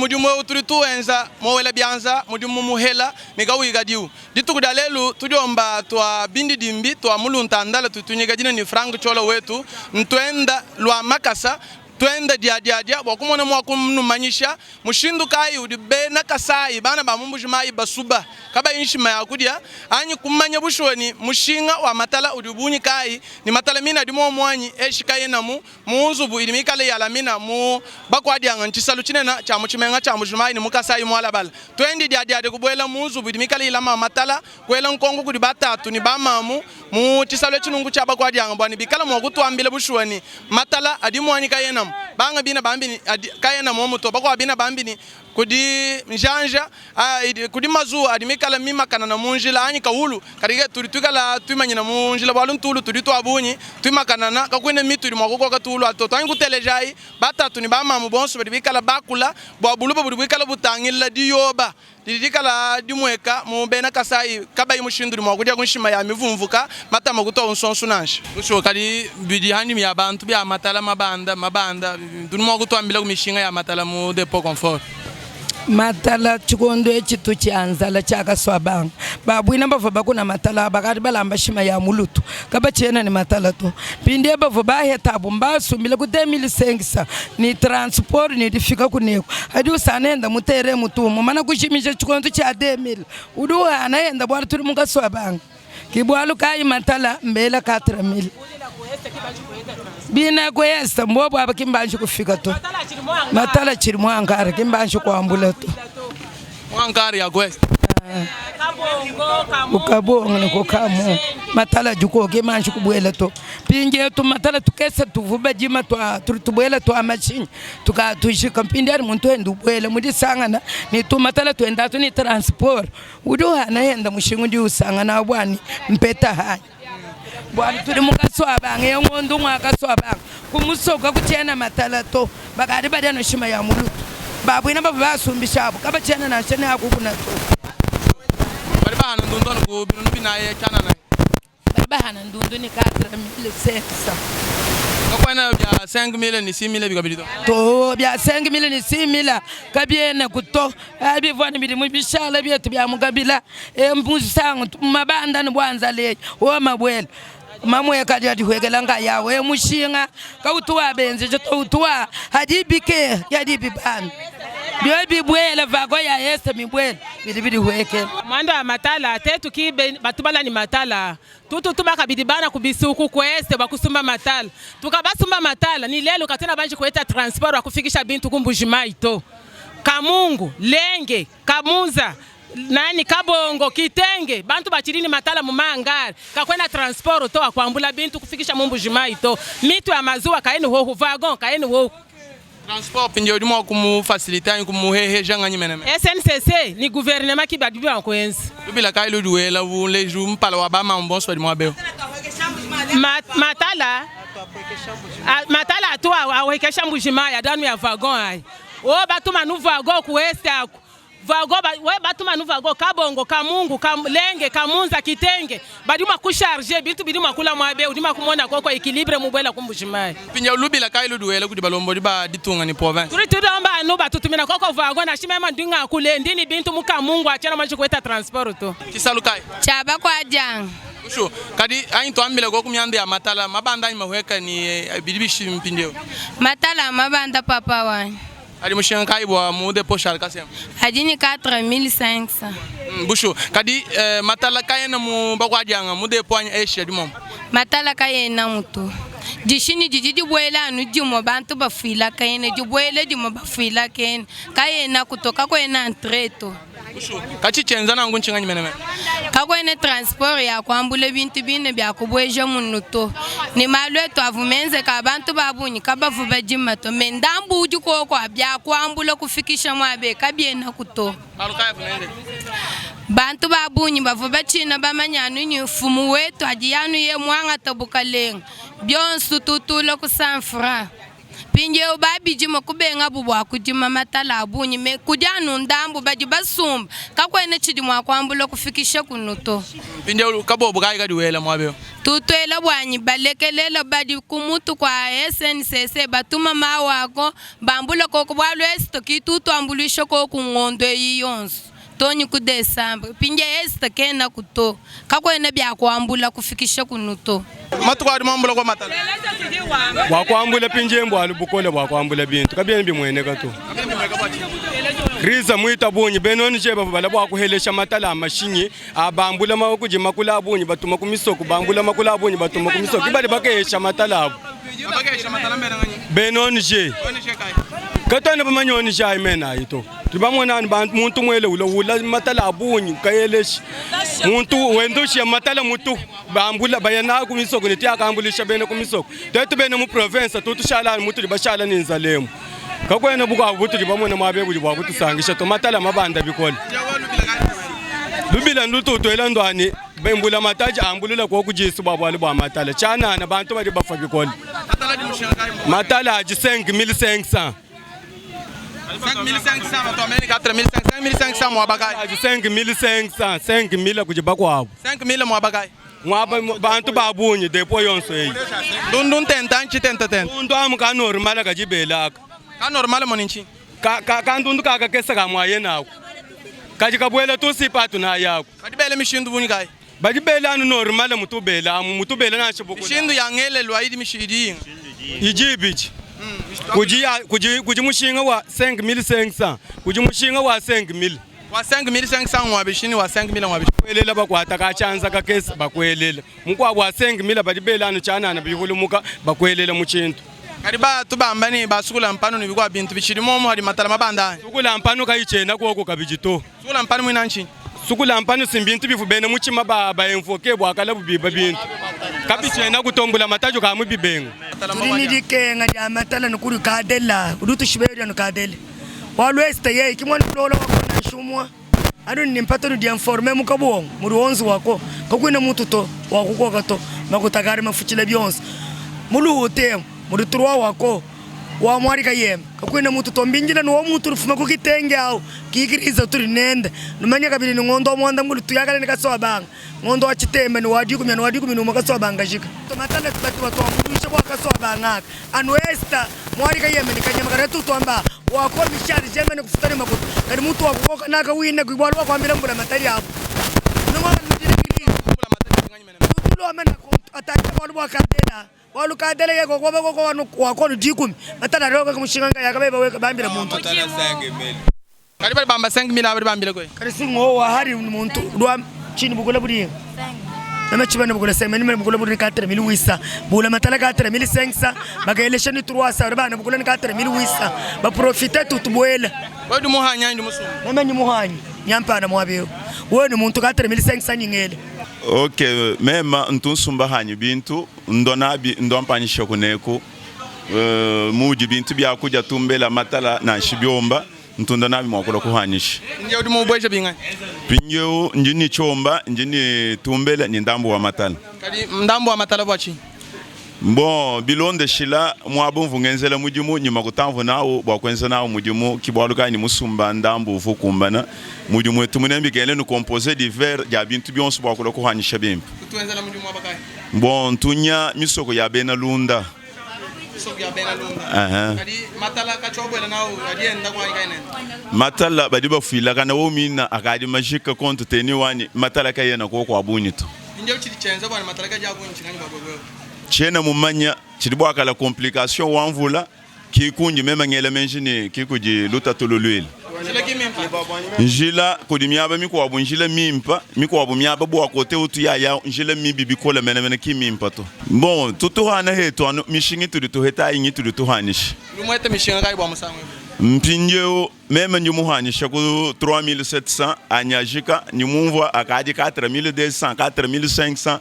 mudimu eu tudi tuwenza mowela bianza, mudimu muhela ne kauyi kadiwu. Dituku dia lelu tudiomba tua bindidimbi tua mu luntandala tudi tuinyika dina ne Franck Ciola wetu ntuenda lua makasa tuenda diadiadia bua kumona mua kunumanyisha mushindu kayi udi bena Kasayi bana ba mu Mbuji Mayi basuba kabayi nshima ya kudia anyi kumanya bushuwa ni mushinga wa matala udi bungi kayi ni matala mine adi muomu anyi eshi kayenamu mu nzubu idi mikale yalamina mu Bakuadianga ntshisalu tshinene tshia mu tshimenga tshia Mbuji-Mayi ne mu Kasayi mualabala. Tuendi diadiadia kubuela mu nzubu idi mikale ilama matala, kuela nkonko kudi batatu ne bamamu mu tshisalu etshi nunku tshia Bakuadianga bua ne bikale mua kutuambila bushuwa ne, matala adimu anyi kaenamu. Banga bina bambi ne, adi kaena muomu to, bakuabu bina bambi ne, kudi njanja, kudi mazuwa adi mikale mimakanana mu njila anyi kawulu kadi ke tudi tuikala tuimanyina mu njila bualu ntulu tudi tua bungi tuimakanana kakuena mitu idi mua kukoka tuwulu atu to. Tuanji kutelejayi batatu ne bamamu bonso badi bikala bakula bua buluba budi buikala butangila diyoba didi dikala dimueka mu bena Kasayi kabayi mushindu udi mua kudia ku nshima ya mivumvuka matamba kutua nsonsu nansha. Bushuwa, kadi bidi hanyi ya bantu bia matala mabanda mabanda, tudi mua kutuambila ku mishinga ya matala mu depot confort. Matala tshikondo etshi tu tshia nzala tshiakasua banga babuina bavua bakuna matala bakadi balamba shima ya mulutu kabatshiena ne matala to mpindieu bavua baheta abu mbasumbile ku 2500 ni transport ni difika kuneku adi usana enda mu terrain mutu mumana kujimija tshikondo tshia 2000 udi uhana enda bualu tudi mu kasua banga Ki bualu kayi matala mbela 4000 bina ku est mbobu aba ki mbanji kufika to matala tshidi mu Ankara ki mbanji kuambula to mu Ankara ya ku est ku Kabongo ne ku Kamu matala diko ki manji kubuela to mpindiewu tumatala tukese tuvu badima tua tudi tubuela tua mashinyi tukatujika mpindiewu adi muntu wenda ubuela mu disangana ne tumatala tuenda atu ne transport Udi uhana yenda mushinga udi usangana buani mpeta hanyi bualu tudi mu kasuabanga ya ngondu ngua kasuabanga kumusoka kutshiena matala to bakadi badia no shima ya mulutu babuina bavua basumbisha abu kabatshiena nansha ne akukuna to. Badi bahana ndundu anu ku binunu binayi tshianana. Badi bahana ndundu ne 4500. Kakuena bia 5000 ne 6000 ebi kabidi to. To bia 5000 ne 6000 kabienaku to. Bivua ne bidimu bishala bietu bia mu kabila e musangu mabanda ne bua nzala eyi wa mabuela mamue kadi adihuekela nkayawu e mushinga kautu wa benzeja to utu wa hadi bike yadi bibanda bio bibuela vago ya ese mibuela bidi bidihuekela. Muanda wa matala tetu ki batubala ni matala tutu tuba kabidi bana ku bisuku ku este bua kusumba matala tukabasumba matala ni lelu katuena banji kueta transport wa kufikisha bintu ku Mbuji Mayi to Kamungu, Lenge, Kamuza, nani Kabongo, Kitenge bantu batshidi ni matala mu mangare kakuena transport to wa kuambula bintu kufikisha mu Mbuji Mayi to mitu ya mazuwa kayeni hohu wagon kayeni hohu. Transport mpindieu udi mua kumufaciliter anyi kumuheheja nganyi menemene? SNCC ni gouvernement ki badi bua kuenza. Lubila kayi ludi wela uleju mpala wa ba mamu bonso badi muaba eu? Matala matala atu awekesha Mbuji Mayi adi anu ya wagon ayi. O batuma nu wagon ku est aku. Vago ba, we batuma nu vago Kabongo, Kamungu, Kam, Lenge, Kamunza, Kitenge badi mua kucharger bintu bidi mua kula muaba eu udi mua kumona koko equilibre mubuela ku Mbuji-Mayi. Mpindieu lubila kayi ludi wela kudi balombodi ba ditunga ne province? Tudi tulomba anu batutumina koko vago nansha mema ndi ngakule ndi ne bintu mu Kamungu atshiena muanji kueta transport to. Tshisalu kayi? Tshia bakuadianga. Bushuwa, kadi anyi tuambile koku mianda ya matala, mabanda anyi mahueka ne bidi bishi mpindieu? Matala a mabanda papa wanyi. Adi mushinga kayi bua mu depot Charles Kasem? Adi ne 4500. Mm, bushuwa. Kadi eh, matala kayena mu bakuadianga mu depot anyi eshi adi momu? Matala kayena mu to. Dishini didi dibuela anu dimue bantu bafuila kene, dibuela dimue bafuila kene. Kayena kuto, kakuena entrée to. Katshi tshienza nanku ntshinganyi menemene? Kakuena transport ya kuambula bintu bine bia kubueja munu to, ne malu etu avua menzeka a bantu ba bungi kabavua badima to. Me ndambu udi kuoku a bia kuambula kufikisha muaba eu kabienaku to. Malu kayi avua menzeke? Bantu ba bungi bavua batshina bamanya anu ne, mfumu wetu adi anu yeye muangata bukalenga, bionso tutula ku 100 francs. Mpindieu babidime kubengabu bua kudima matala a bungi, me kudi anu ndambu badi basumba. Kakuena tshidi mua kuambula kufikisha kunu to. Mpindieu kabobo kayi kadi wela muaba eu? Tutuela buanyi balekelela badi ku mutu kua SNCC batuma mawu ako bambula koku bualu est ki tutuambuluisha koku ngondo eyi yonso to ni ku decembre mpindia est kenaku to kakuena bia kuambula kufikisha kunu to. Matuku adi muambula kua matala. Bua kuambula pindie mbualu bukole bua kuambula bintu kabiena bimueneka to. Kriza muita bungi bena ONG bavua bala bua kuhelesha matala a mashinyi a bambula ma kudi makula a bungi batuma ku misoko bambula makula a bungi batuma ku misoko badi bakehesha matala abu bena ONG katuena bamanye ONG ayi mena ayi to tudi bamona anu bantu muntu muele ula ula matala a bungi kayeleshi muntu wenda ushiya matala mutu bambula baya naku ku misoko ne tiakambuluisha bena ku misoko tuetu bena mu province tutushala anu mutudi bashala ne nzala emu Kakuena bukuabu butudi bamone muaba eu budi bua kutusankisha to. Matala mabanda bikole. Lubila ndutu utuela ndua ne, mbulamatadi ambulula kuoku disu bua bualu bua matala. Tshianana bantu badi bafua bikole. Matala adi 5500. 5500 muaba kayi? Adi 5500, 5000 kudi bakuabu. 5000 muaba kayi? Muaba bantu ba bungi depo yonso eyi. Ndundu ntenta nchi tenta tenta. Ndundu amu ka normal kadi bela aka. Ka normal moni nchi. Ka ka ka ndundu ka kakesa ka mwaye naku. Kadi kabuela tusipa tunayi aku. Badi bela mishindu bungi kayi? Badi bela anu normal mutu bela amu mutu bela nansha bukula. Mishindu ya ngelelu ayi idi idi inga? Idi ibidi. Kudi ya kudi kudi mushinga wa 5500, kudi mushinga wa 5000. Wa 5500 ngua bishi ne wa 5000 ngua bishi? Kuelela bakuata ka tshianza kakese bakuelela. Mukuabu wa 5000 badi bela anu tshianana bihulumuka bakuelela mu tshintu. Kadi batu bamba ne basukula mpanu ne bikuabu bintu bitshidi muomu hadi matala mabanda anyi? Sukula mpanu kayitshiena kuoku kabidi to. Sukula mpanu muina ntshinyi? Sukula mpanu si mbintu bivua bena mutshima ba ba invoquer bua kalabu biba bintu. Kabitshiena kutombula mataju ka mu bibenga. Tudi ne dikenga dia matala ne kudi kadela udi utushibeya anu kadela. Bualu Esita yeye ki muana kulola wako nansha umua. Anu ne mpata nudi informe mu kabongo mudi onso wako kakuina mutu to wakukoka to makuta kari mafuchila bionso muluhute mudi turwa wako wa mwari kayembe kakuina mutu to mbinjila ni wa mutu rufuma ku kitenge au kikiriza turi nende numanya kabili ni ngondo wa mwanda mukulu tuyakale ni kasoa banga Ngondo wa tshitemba ne wa dikumi ne wa dikumi ne umue kasoa bangajika. Matala batu batuambuluisha bua kasoa bangaka anu Esther muali kayembe ne kanyama kadi tutuamba wako mishali jema ne kufuta ne makuta kadi mutu wa kukoka naka wina kui bualu wakuambila mbula matadi abu tutulomba na atangila bualu bua kadela bualu kadela yeye kokoba koko wako dikumi matala roka kumushinga nkaya kabayi baweka bambila muntu. Kadi badi bamba 5000 aba badi bambila kwe. Kadi si ngowa hari muntu lwa chini bukula budi nama chibana bukula sema ni bukula budi 4800 bula matala 4500 bakaelesha ni 300 bana bukula ni 4800 ba profiter tutubuela. Wewe ndi muhanyi ndi musumba. Meme ni muhanyi nyampana mwabeo wewe ni muntu 4500 nyingele. Ok mema ntu nsumba hanyi bintu ndua nabi ndua mpanyisha kuneku uh, mudi bintu bia kudia tumbela matala nanshi biomba Ntunda nabi mua kulua kuhanyisha. Mpindieu udi mubueja binganyi? Mpindieu ndi ne tshiomba, ndi ne tumbela ne ndambu wa matala. Kadi ndambu wa matala bua tshinyi? Bon, bilondeshila muaba umvua ngenzela mudimu ne makuta amvua nawu bua kuenza nawu mudimu, ke bualu kayi ne musumba ndambu uvua ukumbana. Mudimu wetu munene mbikengela ne composer divers dia bintu bionso bua kulua kuhanyisha bimpe. Utu wenzela mudimu muaba kayi? Bon, ntu nya misoko ya bena Lunda. Matala badi bafuilakana wo mina akadi majika kontu teni wani matala kayena koko a bungi to. Tshiena mumanya tshidi buakala complication wa mvula kikundi mema ngela menji ne kikudi lutatu luluile. Njila kudi miaba mikuabu njila mimpa mikuabu miaba bua kote utu yaya njila mibi bikole menemene ki mimpa to. Bon tutuhana hetu anu mishinga itudi tuheta ayi ngitudi tuhanisha. Udi muete mishinga kayi bua musangu eu? Mpindieu meme ndi muhanisha ku 3700 anyi ajika ndi mumvua akadi 4200 4500.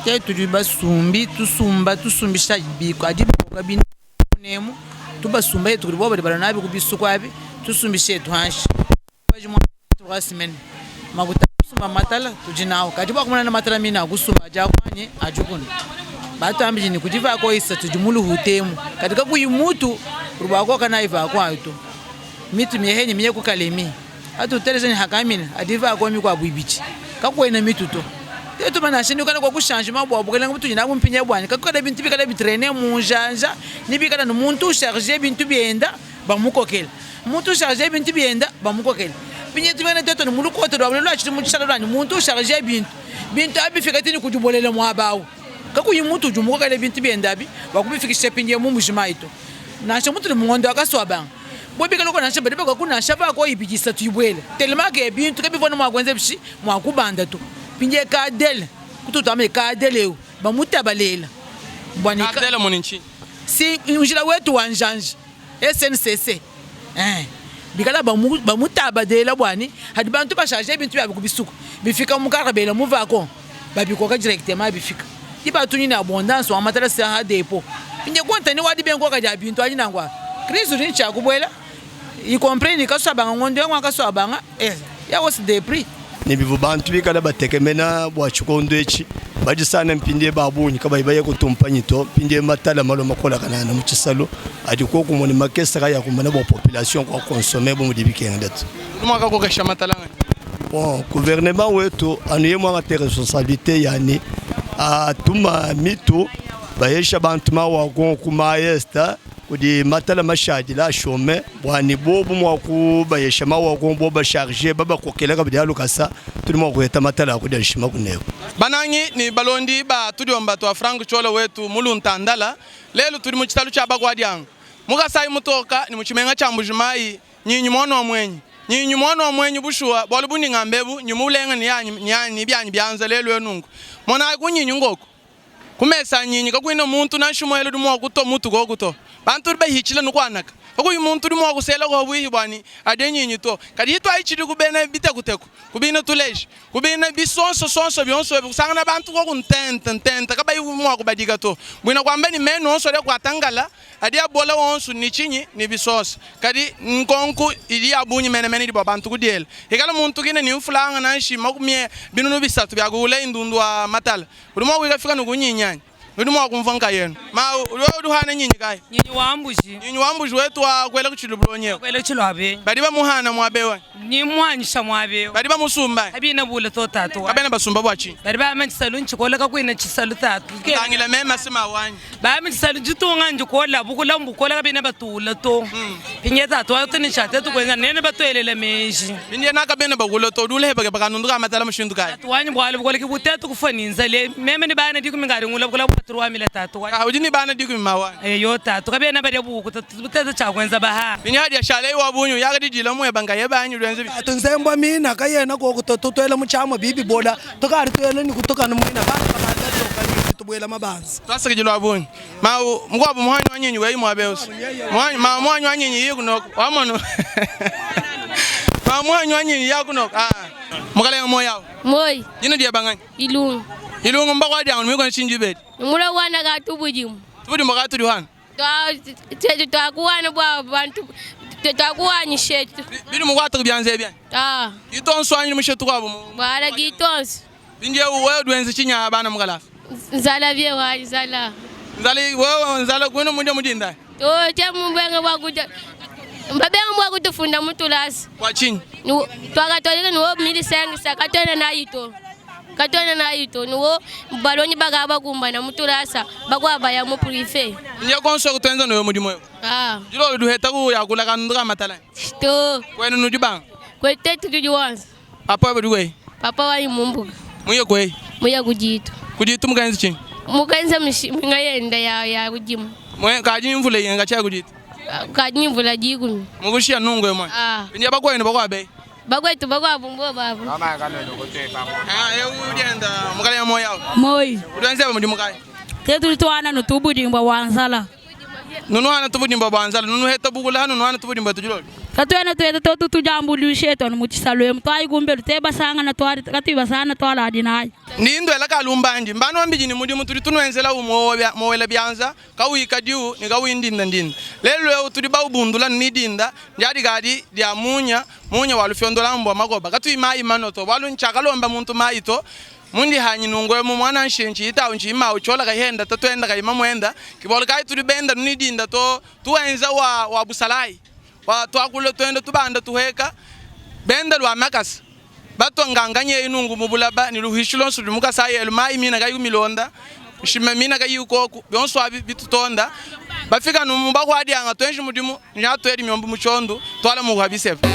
Te tudi basumbi tusumba tusumbisha biko adi bikoka bintu nemu tubasumba yetu kudi bobo badi balua nabi ku bisuku abi tusumbisha etu hanshi baji mua trois semaines makuta a kusumba matala tudi nawu kadi bua kumona ne matala mine a kusumba adi akuanyi adi kunu. Batuambidi ne kudi vako isatu idi mu luhuta emu, kadi kakuyi mutu udi bua koka nayi vako ayi to. Mitu miehenyi miye ku Kalemi. Atuteleja ne hakamina adi vako mikuabu ibidi, kakuena mitu to. Tetu banansha ni kwa ku changement bua bukelenge butudi nabu mpinya buanyi, kakukala bintu bikala bitraine mu njanja, ni bikala ne muntu ucharge bintu bienda bamukokela, muntu ucharge bintu bienda bamukokela. Mpinya tumena tetu ne mu lukoto lua lua tshidimu tshishala luanyi, muntu ucharge bintu, bintu abi bifika ti ni kudibolela muaba awu, kakuyi muntu udi umukokela bintu bienda abi bua kubifikisha mpindieu mu Mbuji-Mayi to. Nansha mutudi mu ngondo wa Kasuabanga, bo bikala ko nansha badi bakua nansha vako ibidi isatu ibuela tellement que bintu kabivua ne mua kuenza bishi mua kubanda to. Mpindieu kadele kutu tuamba ne kadele eu bamutabalela bua ne Kadele muni ntshinyi? Si njila wetu wa njanja SNCC eh bikala bamu bamutabadela bua ne hadi bantu basharge bintu biabu ku bisuku bifika mu kare bela mu vacon babikoka directement bifika diba tudi ne abondance wa matalasi a depot mpindieu kuntani wa dibenkoka dia bintu adi nanku crise udi ne tshia kubuela y compris ne kasuabanga ngondo ya kasuabanga eh ya hausse des prix. Ne bivua bantu bikala batekemena bua tshikondo etshi, badisana mpindie ba bungi kabayi baye kutumpanyi to. Mpindie matala malua makolakanana mu tshisalu adi kokumue ne makesa kayi akumbana bua population kua consommer bu mudi bikengela to. Udi mua kakokesha matala nganyi? Bon, gouvernement wetu anu ye muangate responsabilité yani atuma mitu bayesha bantu mawa ku ma est kudi matala mashadila ashome bua ne bobu mua kubayesha mawa ku bo basharge babakokela kabidi alukasa tudi mua kuheta matala akudia nshima kuneku. Banangi ne balondi ba tudiomba tua Franck Ciola wetu mu Luntandala, lelu tudi mu tshitalu tshia Bakuadianga mu Kasaï Mutoka ne mu tshimenga tshia Mbuji-Mayi. Nyinyi muana wa muenyi, nyinyi muana wa muenyi bushuwa, bualu bundi ngamba ebu, nyi mulenga ne yanyi, ne yanyi, ne bianyi bianza lelu eu nunku. Monayi ku nyinyi ngoku, ku mesa a nyinyi kakuena muntu nansha umue udi mua kutua mutu koku to. Bantu badi bahitshila nukuanaka, kakuyi muntu udi mua kusela ku habuihi buanyi adie nyinyi to. Kadi hituayitshidi ku bena bitekuteku, ku bina tuleji, ku bina bisonsosonso bionso ebi, kusangana bantu koku ntente ntente kabayi mua kubadika to. Buina kuamba ne menu onso adi akuata ngala, Adi abola onsu ne tshinyi? Ne bisosa. Kadi nkonku idi ya bungi menemene idi bua bantu kudiela. Ikala muntu kina ne mfulanga nanshi makumie 3000 bia kuula indundu wa matala, udi mua kuika fika ne kunyinyi anyi? Nudi mua kumvua nkayenu. Ma wewe udi uhana nyinyi kayi? Nyinyi wa mbuji. Nyinyi wa mbuji wetu wa kuela ku tshilubulonyi eu. Kuela tshiluabe. Badi bamuhana muaba eu anyi? Ni muanyisha muaba eu. Badi bamusumba anyi? Kabena bula to tatu wanyi. Kabena basumba bua tshinyi? Badi bamba tshisalu ntshikola kakuena tshisalu tatu. Tangila meme asima wanyi. Bami tshisalu ditunga ndikola bukula mbukola kabena batula to. Pinye tatu wa tuni tsha tetu kwenza nene batuelela meji. Pinye na kabena bakula to dule heba keba kanundu ka matala mushindu kai. Tatu wanyi bwale bukola ki butetu kufua ni nzale meme ni bana dikumi ngari ngula bukula bwaturu wa mila tatu wanyi. Ah udi ni bana dikumi mawa. Eh yo tatu kabena badia buku tatu butetu tsha kwenza baha. Pinye hadi ashale wa bunyu yaka didila mwe banga ye banyu lwenze. Tatu nzembwa mina kayena ko to tuela muchama bibi bola tokari tuela ni kutokana mwina bana babanda tokani tubuela mabanza. Twasakidila wa bungi. Ma mukuabu muhanyi wa nyinyi weyi muabe usi. Muhanyi ma muhanyi wa nyinyi yi kunoko. Wamono. Ma muhanyi wa nyinyi ya kunoko. Ah. Mukalenga moyo awo. Moi. Jina dia bangani? Ilungu. Ilungu mbakwa dia mwiko nshinji bedi. Mula wana ka tubujimu. Tubujimu ka tudi hana. Twa tetu twakuwana bwa bantu twakuwanyishetu. Bidi mukwata kubyanze byanyi. Ah. Itonso anyi mushetu kwabo. Bwala gitonso. Mpindieu wewe udi wenza tshinyi bana mu kalasa? Nzala bie wa nzala. Nzala wewe nzala kwenu mundia mudinda? To te mbenga bwa kuja. Mbabenga bwa kutufunda mutulasi. Kwa chinyi? Twakatolika niwo milisengisa katwena naito. Katwena naito niwo balonyi bakaba kumbana mutulasa bakwabaya mu privé. Ndiye konso kutwenza noyo mudimu yo. Ah. Dilo duheta ku yakula kandu matala. To. Kwenu nudi banga? Kwetu tudi wanza. Papa wewe duwe? Papa wanyi mumbuga. Muye kwe? Muye kujitu. Kujitu mukenzi chinyi? Mukenzi mishinga yenda ya ya kujimu. Mwe kaji mvula yenga cha kujitu. Kaji mvula jikumi. Mukushia nungo yomwe. Ah. Ndiye bakwenu bakwabe. Bakwetu bakwabumbo babo. Ah, eu udienda mukale moyo yawo. Moi. Udienza ba mudimu kai. Tetu twana nutubudimba wanzala. Nunu hana tubudimba bwanzala, nunu heta bukula nunu hana tubudimba tujulolo. Katwena tweta totu tujambulishe tonu muchisalwe mtwai kumbelu tebasanga twali katibasana twala adinai. Ndi ndwela kalumbandi mbano ambiji ni mudimu tudi tunwenzela umowela byanza kawika diu ni kawindinda ndinda. Lelo leo tudi baubundula ni dinda ndiadi gadi dia munya munya walufyondola mbwa magoba katui mai manoto walu nchakalomba muntu mai to. Mundi hanyi nungu emu mwana nshinchi itawu nchi imawu chola kahenda tatuenda kayima mwenda kibolo kayi tudi benda nunidinda to tuenza wa, wa busalayi wa twakula twenda tubanda tuheka benda lwa makasa batwanganganye inungu mubulaba ni luhishi lonso ludi mukasai elu mai mina kayi kumilonda nshima mina kayi ukoku bionso abi bitutonda bafika numu bakwadianga twenji mudimu nyatwedi myombi muchondu twala muha bisepa.